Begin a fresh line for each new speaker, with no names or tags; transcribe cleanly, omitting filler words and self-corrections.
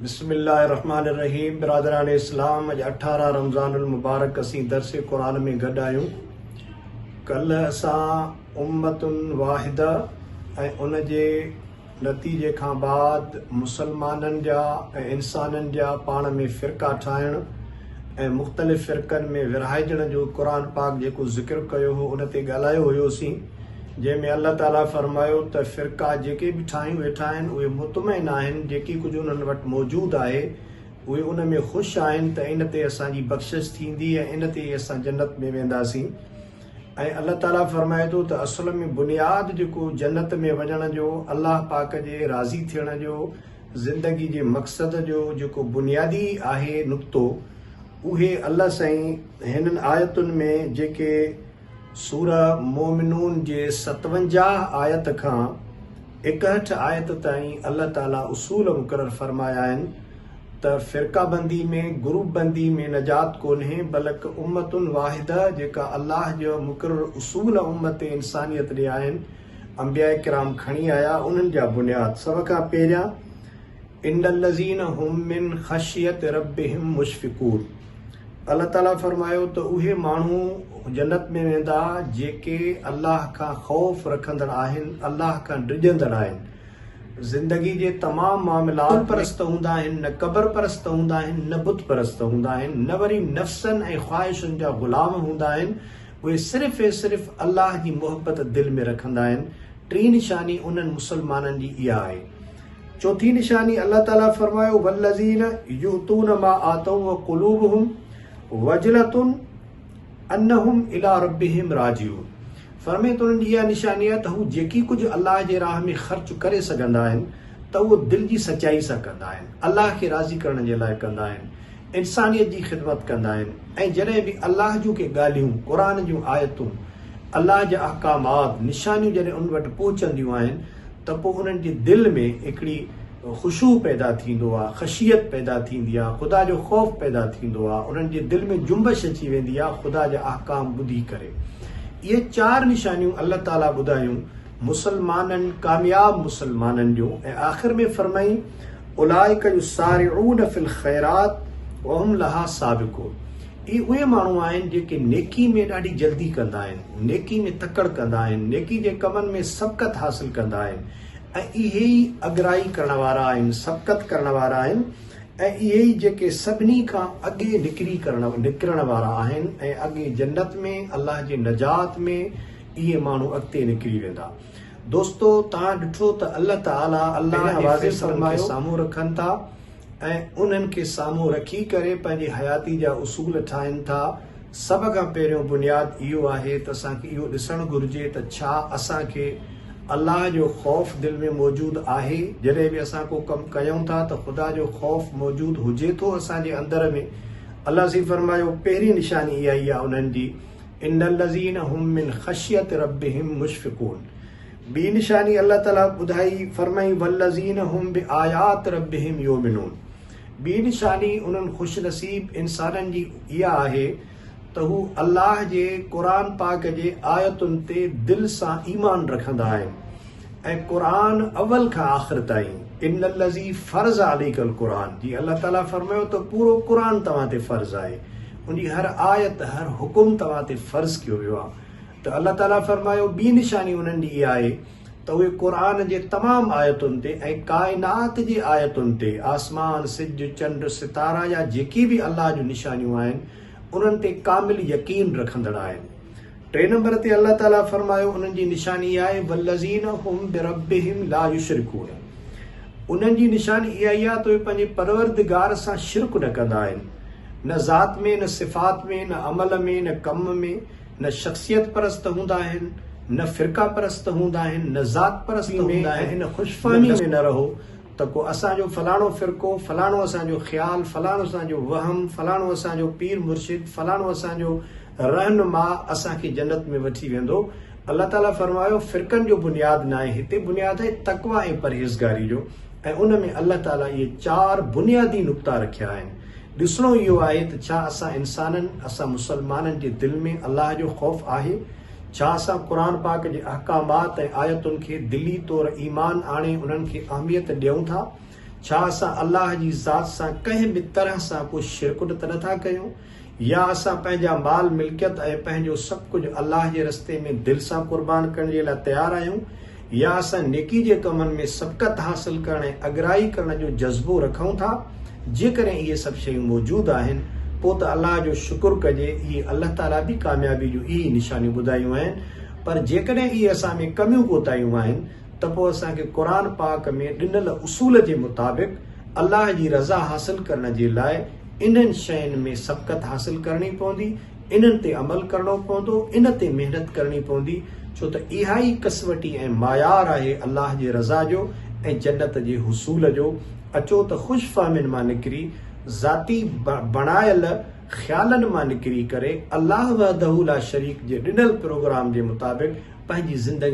بسم الله الرحمٰن الرحيم برادران اسلام اڄ 18 رمضان المبارڪ اسين درس قرآن ۾ گڏ آهيون. ڪلهه اسان امة واحده ۽ ان جي نتيجي کان بعد مسلمانن جا ۽ انسانن جا پاڻ ۾ فرقا ٺاهڻ ۽ مختلف فرقن ۾ ورهائجڻ جو قرآن پاڪ جيڪو ذڪر ڪيو هو ان تي ڳالهايو هيوسين جنهن ۾ الله تعالي فرمايو ته فرقا جيڪي به ٺاهيون ويٺا آهن اهي مطمئن آهن جيڪي ڪجهه انهن وٽ موجود آهي اهي ان ۾ خوش آهن ته ان تي اسان جي بخشش ٿيندي ۽ ان تي ئي اسان جنت ۾ وينداسين. ۽ الله تعالي فرمائي ٿو ته اصل ۾ بنياد جيڪو جنت ۾ وڃڻ جو الله پاڪ جي راضي ٿيڻ جو زندگي جي مقصد جو جيڪو بنيادي آهي نقطو اهي الله سائين هنن آيتن ۾ جيڪي سوره مومنون جي 57 آيت کان 61 آيت تائين الله تعالي اصول مقرر فرمايا آهن ته فرقه بندي ۾، گروپ بندي ۾ نجات ڪونهي، بلڪ امة واحده جيڪا الله جا مقرر اصول امت انسانيت ڏي آهن، انبياء ڪرام کڻي آيا، انهن جا بنياد سڀ کان پهريان ان الذين هم من خشية ربهم مشفقون الله تعالي فرمايو ته اهي ماڻهو جنت ۾ ويندا جيڪي الله کان خوف رکندڙ آهن، الله کان ڊڄندڙ آهن. زندگي جي تمام معاملات پرست هوندا آهن، نه قبر پرست هوندا آهن، نه بت پرست هوندا آهن، نه وري نفسن ۽ خواهشن جا غلام هوندا آهن، اهي صرف ۽ صرف الله جي محبت دل ۾ رکندا آهن. ٽين نشاني انهن مسلمانن جي اها آهي. چوٿين نشاني الله تعالي فرمايو والذين يؤتون ما آتوا وقلوبهم وجلة انهم الي ربهم راجعون فرمائي ته انهن جي اها نشاني آهي ته هو جيڪي ڪجهه الله جي راهه ۾ خرچ ڪري سگهندا آهن ته اهو دل جي سچائي سان ڪندا آهن، الله کي راضي ڪرڻ جي لاء ڪندا آهن، انسانيت جي خدمت ڪندا آهن ۽ جڏهن به الله جون ڪي ڳالهيون، قرآن جون آيتون، الله جا احڪامات، نشانيون جڏهن انهن وٽ پهچنديون آهن ته پوء انهن جي دل ۾ هڪڙي خشوع پيدا ٿيندو آ، خشيت پيدا ٿيندي آ، خدا جو خوف پيدا ٿيندو آ، انهن جي دل ۾ جنبش اچي ويندي آ خدا جا احڪام ٻڌي ڪري. اهي چار نشانيون الله تعاليٰ ٻڌايون مسلمانن، ڪامياب مسلمانن جون ۽ آخر ۾ فرمائين اولئک يسارعون في الخيرات وهم لها سابقون اهي اهي ماڻهو آهن جيڪي نيڪي ۾ ڏاڍي جلدي ڪندا آهن، نيڪي ۾ تڪڙ ڪندا آهن، نيڪي جي ڪمن ۾ سبقت حاصل ڪندا آهن ۽ اهي ئي اڳرائي ڪرڻ وارا آهن، سبقت ڪرڻ وارا آهن ۽ اهي ئي جيڪي سڀني کان اڳي نڪري ڪرڻ نڪرڻ وارا آهن ۽ اڳي جنت ۾ الله جي نجات ۾ اهي ماڻهو اڳتي نڪري ويندا. دوستو توهان ڏٺو ته الله تعالي الله جي فيصلن کي سامهون رکن ٿا. ۽ انهن کي سامهون رکي ڪري پنهنجي حياتي جا اصول ٺاهين ٿا. سڀ کان پهريون بنياد اهو آهي ته اسان کي اهو ڏسڻ گهرجي ته ڇا اسان کي الله جو خوف دل ۾ موجود آهي؟ جڏهن به اسان ڪو ڪم ڪيون ٿا ته خدا جو خوف موجود هجي ٿو اسان جي اندر ۾؟ الله سائين فرمايو پهرين نشاني اها ئي آهي انهن جي ان الذين هم من خشية ربهم مشفقون. ٻي نشاني الله تعالي ٻڌائي فرمائين والذين هم بآيات ربهم يؤمنون ٻي نشاني انهن خوش نصيب انسانن جي اها آهي ته هو الله جي قرآن پاڪ جي آيتن تي دل سان ايمان رکندا آهن ۽ قرآن اول کان آخر تائين ان الذي فرض عليك القرآن جي الله تعالي فرمايو ته پورو قرآن توهان تي فرض آهي ان جي هر آيت هر حڪم توهان تي فرض ڪيو ويو آهي ته الله تعاليٰ فرمايو، ٻي نشاني انهن جي اها آهي ته اهي قرآن جي تمام آيتن تي ۽ ڪائنات جي آيتن تي، آسمان، سج، چنڊ، ستارا يا جيڪي به الله جون نشانيون آهن، انهن تي ڪامل يقين رکندڙ آهن. ٽئين نمبر تي الله تعاليٰ فرمايو، انهن جي نشاني اها آهي، والذين هم بربهم لا يشرڪون انهن جي نشاني اها ئي آهي ته اهي پنهنجي پروردگار سان شرڪ نه ڪندا آهن، نه ذات ۾، نه صفات ۾، نه عمل ۾، نه ڪم ۾، نه شخصيت پرست هوندا آهن، نه فرقه پرست هوندا آهن، نه ذات پرست هوندا آهن، ان خوشفهمي ۾ نه رهو ته ڪو اسان جو فلاڻو فرقو، فلاڻو اسان جو خيال، فلاڻو اسان جو وهم، فلاڻو اسان جو پير مرشد، فلاڻو اسان جو رهنما اسان کي جنت ۾ وٺي ويندو. الله تعاليٰ فرمايو، فرقن جو بنياد ناهي، هتي بنياد آهي تقويٰ ۽ پرهيزگاري جو ۽ ان ۾ الله تعاليٰ اهي چار بنيادي نقطا رکيا آهن. ڏسڻو اهو آهي ته ڇا اسان انسانن، اسان مسلمانن جي دل ۾ الله جو خوف آهي؟ ڇا اسان قرآن پاڪ جي احڪامات ۽ آيتن کي دلي طور ايمان آڻي انهن کي اهميت ڏيون ٿا؟ ڇا اسان الله جي ذات سان ڪنهن به طرح سان ڪو شرڪ ته نه ٿا ڪيون؟ يا اسان پنهنجا مال ملڪيت ۽ پنهنجو سڀ ڪجهه الله جي رستي ۾ دل سان قربان ڪرڻ جي لاء تيار آهيون؟ يا اسان نيڪي جي ڪمن ۾ سبقت حاصل ڪرڻ ۽ اڳرائي ڪرڻ جو جذبو رکون ٿا؟ جيڪڏهن اهي سڀ شيون موجود آهن پوء ته الله جو شڪر ڪجي، اهي الله تعاليٰ به ڪاميابي جون اهي ئي نشانيون ٻڌايون آهن، پر جيڪڏهن اهي اسان ۾ ڪميون ڪوتاهيون آهن ته پوء اسان کي قرآن پاڪ ۾ ڏنل اصول جي مطابق الله جي رضا حاصل ڪرڻ جي لاء انهن شين ۾ سبقت حاصل ڪرڻي پوندي، انهن تي عمل ڪرڻو پوندو، ان تي محنت ڪرڻي پوندي، ڇو ته اها ئي ڪسوٽي ۽ معيار آهي الله جي رضا جو ۽ جنت جي حصول جو. اچو ته خوش فهمين مان نڪري، ذاتي بڻايل خيالن مان نڪري ڪري الله وحده لا شريڪ جي ڏنل پروگرام جي مطابق پنهنجي زندگين.